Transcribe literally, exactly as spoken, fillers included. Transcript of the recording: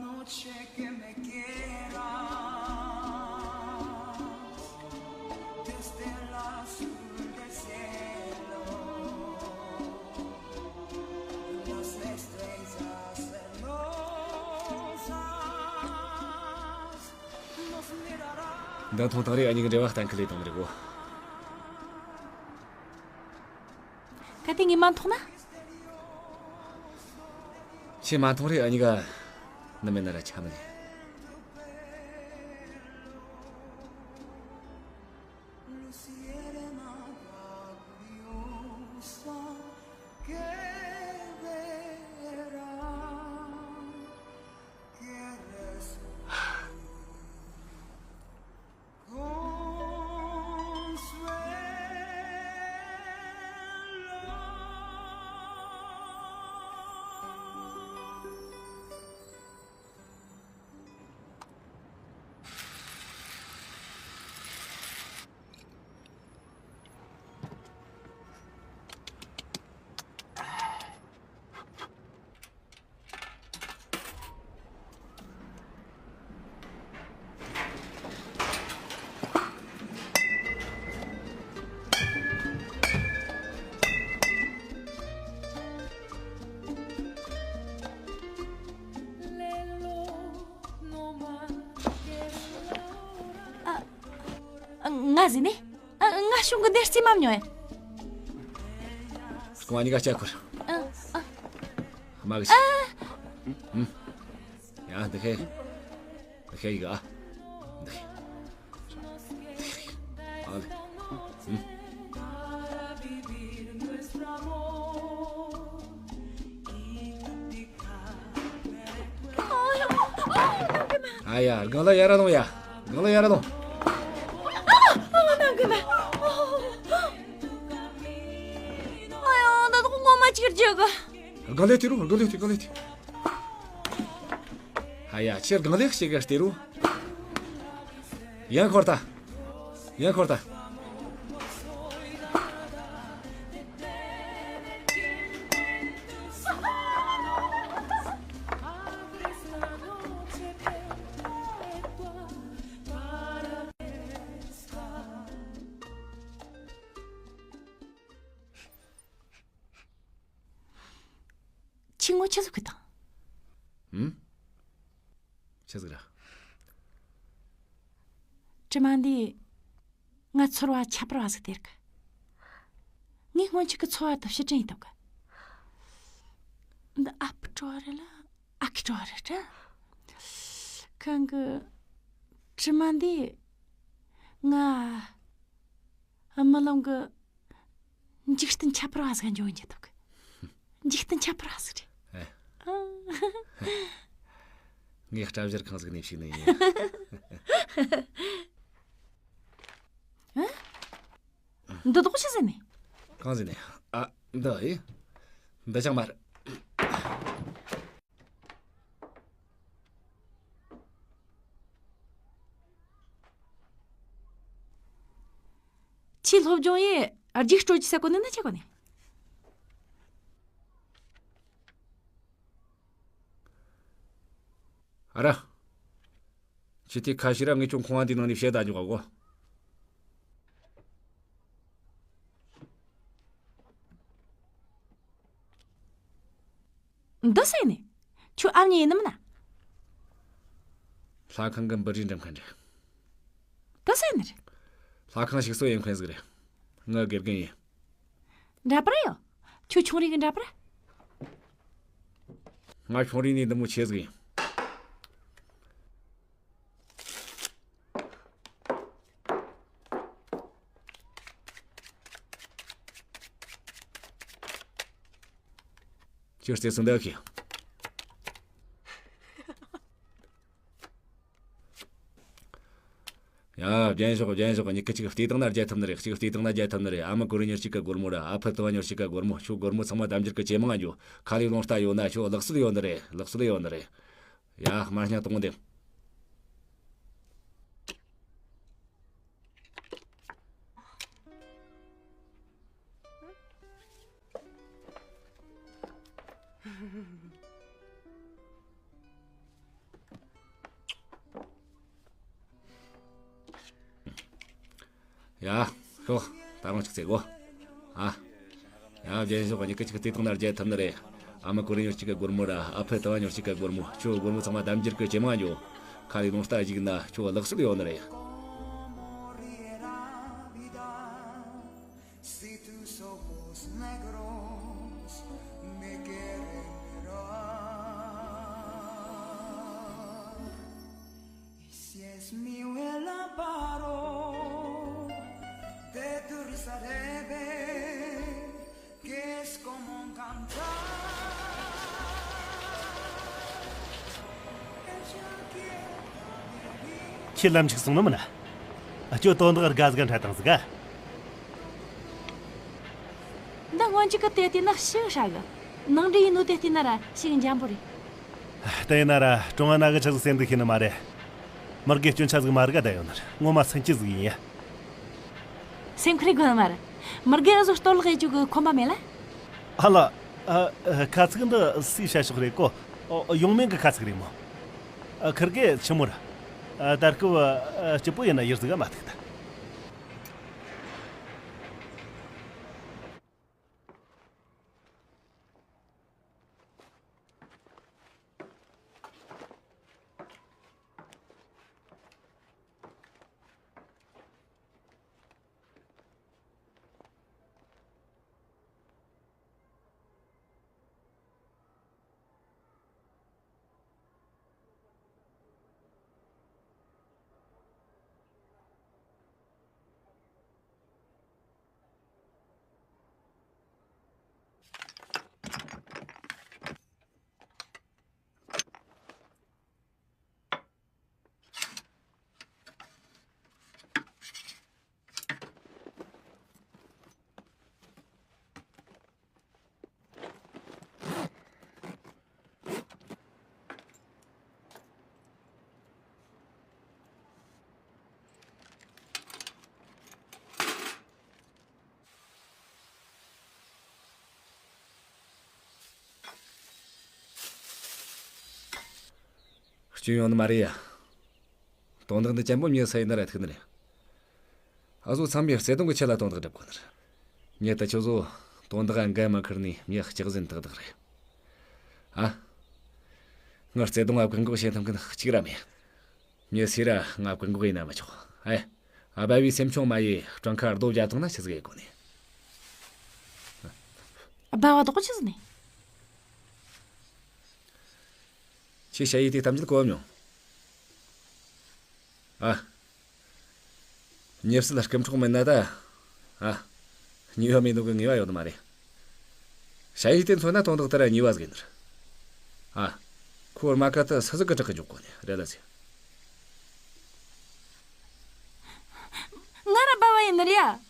noche que me quieras, desde el azul del cielo, las estrellas hermosas nos mirarán. འདི་མཐོང་ཐང་རེད། ཨ་ཉི་གི་འབྲེལ་བ་གཏན་འཁེལ་ལས་བཏང་རེད་གོ། གལ་ཏེ་ངས་མ་མཐོང་ན། ཁྱེད་མ་མཐོང་རེད། ཨ་ཉི་ག་ནི་མེད་ན་ར་ཆ་མི་ལེན། ང་ཟིན་ནི། ང་གཞུང་གི་འདིར་རྩིས་མ་མྱོང་ཡ། སྐུ་ངོ་གཉིས་ཀ་ལྕགས་ཁུར། ཨ། ཨ། མ་གི་ཤི། ཨ། ཡ་འདི་ཁེ། འདི་ཁེ་ཡི་ག་འདི་ཁེ། ཨ་ལེ། ཨ་ཡ། སྒང་ལ་ཡར་ལོངས་ཡ། སྒང་ལ་ཡར་ལོངས། ཨ། ཨ། ནང་གི་མ། ཨ་ཡོ། ད་དུང་ངོ་མ་ཅིག་རྒྱུ་གི། སྒང་ལ་དེ་རུ། སྒང་ལ་དེ། སྒང་ལ་དེ། ཨ་ཡ། ཁྱེད་སྒང་ལ་ཞིག་ག་སྟེ་རུ། ཡང་འཁོར་ད། ཡང་འཁོར་ད། ཁྱི་ངོ་ཆི་ཟིག་གི་དང་། ཧུམ། ཆི་ཟིག་ར། དྲི་མ་འདི་ང་ཚོར་བ་ཁྱད་པར་བ་ཟིག་སྟེར་གི། ངས་སྔོན་ཆད་ཀྱི་འཚོ་བ་དུ་ཕྱིར་དྲན་ཡིན་ཐུབ་གི། འདི་ཨ་ཕའི་སྤྲོ་བ་རེད་ལ་ཨ་ཁུའི་སྤྲོ་བ་རེད་དྲ། གང་གི། དྲི་མ་འདི་ང་རྨི་ལམ་གི་འཇིག་རྟེན་ཁྱད་པར་བ་ཟིག་འགྱོ་འགྱོ་ཐུབ་གི། འཇིག་རྟེན་ཁྱད་པར་བ་ཟིག་རེད། ཨེ། ཨ། ངས་སྐྲ་བཞར་ཁང་ཟིག་ནས་ཕྱིགས་ནི་ཡིན། ཨ། འདི་དོག་ཆི་ཟེར་ནི། གང་ཟེར་ནི། ཨ། འདི་ཨེ། འདི་ཅང་མ་རེད། ཁྱིའི་སློབ་སྦྱོང་ཡེ་རྒྱུགས་སྤྲོད་ཀྱི་ས་གོ་ནི་ན་ཆ་གོ་ནི། ཨ་ར། ཁྱི་དེ་ཁ་ཤས་ར་ངས་ཁྱོད་ཁང་བ་འདི་ནང་ནས་བཤད་ད་འཇོག་གོ། འདི་ཟེར་ནི། ཁྱོད་ཨ་མྱེས་ཡིན་ནམ་ན། ལྷ་ཁང་གི་འབུལ་རིས་འགྲེམས་མཁན་རེད། འདི་ཟེར་ནི་རེད། ལྷ་ཁང་ཞིག་གསོ་ཡེ་མཁན་ཟིག་རེད། ངའི་དགེ་རྒན་ཡིན། འདྲ་པར་ཡོད། ཁྱོད་ཆུང་རིང་གི་འདྲ་པར། ང་ཆུང་རིང་ནས་འདི་མོ་ཆེ་ཟིག་ཡིན། ཁྱོད་བརྩེ་སེམས་འདི་ཁྱེད། ཡ། རྒྱན་ཞོག་རྒྱན་ཞོག་མྱིག་གི་གཅིག་བལྟས་བཏང་ན་རྒྱལ་ཐུབ་ནི་རེད། གཅིག་བལྟས་བཏང་ན་རྒྱལ་ཐུབ་ནི་རེད། ཨ་མ་ཀུ་རེ་ཉེར་གཅིག་གི་སྒོར་མོ་ར། ཨ་ཕ་དུ་བ་ཉེར་གཅིག་གི་སྒོར་མོ། ཁྱོད་སྒོར་མོ་ཚང་མ་དམ་འཇུག་གི་ཇེ་མང་ང་འགྱོ། ཁ་ལས་རླུང་རྟ་ཡོད་ན་ཁྱོད་ལག་སྲོལ་ཡོད་ནི་རེད། ལག་སྲོལ་ཡོད་ནི་རེད། ཡ། དམར་ཉག་དང་པོ་འདེམས། ཡ། ཤོག་ད་རུང་ཅིག་རྩེ་གོ། ཨ། ཡ། རྒྱན་ཤོག་གཉིས་ཀ་ཅིག་རྩེ་ཐུབ་ན་རྒྱལ་ཐུབ་ནི་རེད། ཨ་མ་ཀོ་རི་ཉོར་གཅིག་གི་སྒོར་མོ་ར་ཨ་ཕ་ཏ་བ་ཉོར་གཅིག་གི་སྒོར་མོ། ཁྱོད་སྒོར་མོ་ཚང་མ་དམ་འཇལ་གི་ཇེ་མང་འགྱོ། ཁ་ལས་ནོར་རྟ་ཞིག་ན་ཁྱོད་ལག་སྲོལ་ཡོད་ནི་རེད། Si tus ojos negros me quieren mirar, y si es mío el amparo de tu risa de ver, que es como un cantar. ཁྱེད་ལམ་ཞིག་སོང་ནི་མིན་ན། ཁྱོད་དོན་དག་དགའ་ཟིག་འཕྲད་བཏང་ཟིག་ག་འདི་སྔོན་ཆད་ཀྱི་དེ་དེ་ནི་ཞིག་ཧྲ་གི། ནང་འདྲི་ཡིན་ནོ་དེ་བལྟས་ན་ར་ཞིག་འཇམ་པོ་རེད། དེ་ཡིན་ན་ར་ཀྲུང་ཨ་ན་གི་ཆི་ཟིག་སེམས་སྡུག་ཤེས་ནི་མ་རེད། མི་དགེ་སྐྱོན་ཆ་ཟིག་མ་རིག་ག་བསྡད་ཡོད་ནི་རེད། ངོ་མ་སུན་སྐྱི་ཟིག་ཡིན་ཡ། སེམས་ཁུར་དགོས་ནི་མ་རེད། མི་དགེ་ཨ་ཟོ་གཏོར་བརླག་ཡེ་རྒྱུ་གི་ཁོམ་པ་མེད་ལ། ཨ་ལ། ཨ། ཨ། ཁ་ཚིག་འདི་སུས་བཤད་ཕྱོགས་རེད་གོ། ཨོ། ཡོང་མེད་གི་ཁ་ཚིག་རེད་མོ། ཨ། ཁིར་གེ་ཆི་མོ་ར། ཨ། ད་སྐབས། ཨ། སྐྱིད་པོ་ཡིན་ན་ཡིར་ཟིག་ག་མ་ཐུག་ད། སྐྱོན་ཡོང་ནི་མ་རེད་ཡ། དོན་དག་འདི་ཅན་པོ་མྱི་སུ་ཡིན་ན་ར་ཐུག་ནི་རེད། ཨ་ཟོ་ཚང་མས་བརྩེ་དུང་གི་ཆེད་ལ་དོན་དག་སྒྲུབ་དགོས་ནི་རེད། མྱི་དེ་ཆོ་ཟོ་དོན་དག་འགན་མ་ཁུར་ནི་མྱི་ལྕགས་ཟན་ཏག་ཏག་རེད། ཨ། ངར་བརྩེ་དུང་ང་བཀག་འགོག་བྱེད་ཐུབ་མཁན་གཅིག་ར་མེད། མྱི་སུ་ར་ང་བཀག་འགོག་ཡེ་ན་མི་ཆོག་ཨེ། ཨ། སྦ་བའི་སེམས་ཆུང་མ་ཡེ་བྲང་ཁ་རྡོ་བརྒྱབ་བཏང་ན་ཆི་ཟིག་ཡེ་དགོས་ནི། སྦ་བ་དོག་ཆི་ཟིག་ནི། ཁྱེད་ཞ་ཡི་དེ་གཏམ་རྒྱུད་གོ་མྱོང་། ཨ། མྱི་སྲིད་ལ་སྐུ་འཕྲོག་མིན་ན་ད། ཨ། ཉེས་པ་མེད་ནོ་གི་ངེས་པ་ཡོད་ནི་མ་རེད། ཞ་ཡི་དེ་མཚོན་ན་དོན་དག་དེ་ར་ཉེས་པ་ཟིག་ཡིན་ནི་རེད། ཨ། ཁོ་རྨ་ཁ་དེ་སུ་ཟིག་གི་དྲག་གི་འཇོག་གོ་ནི་རེད་ལ་ཟེར། ང་ར་སྦ་བ་ཡིན་ནི་རེད་ཡ།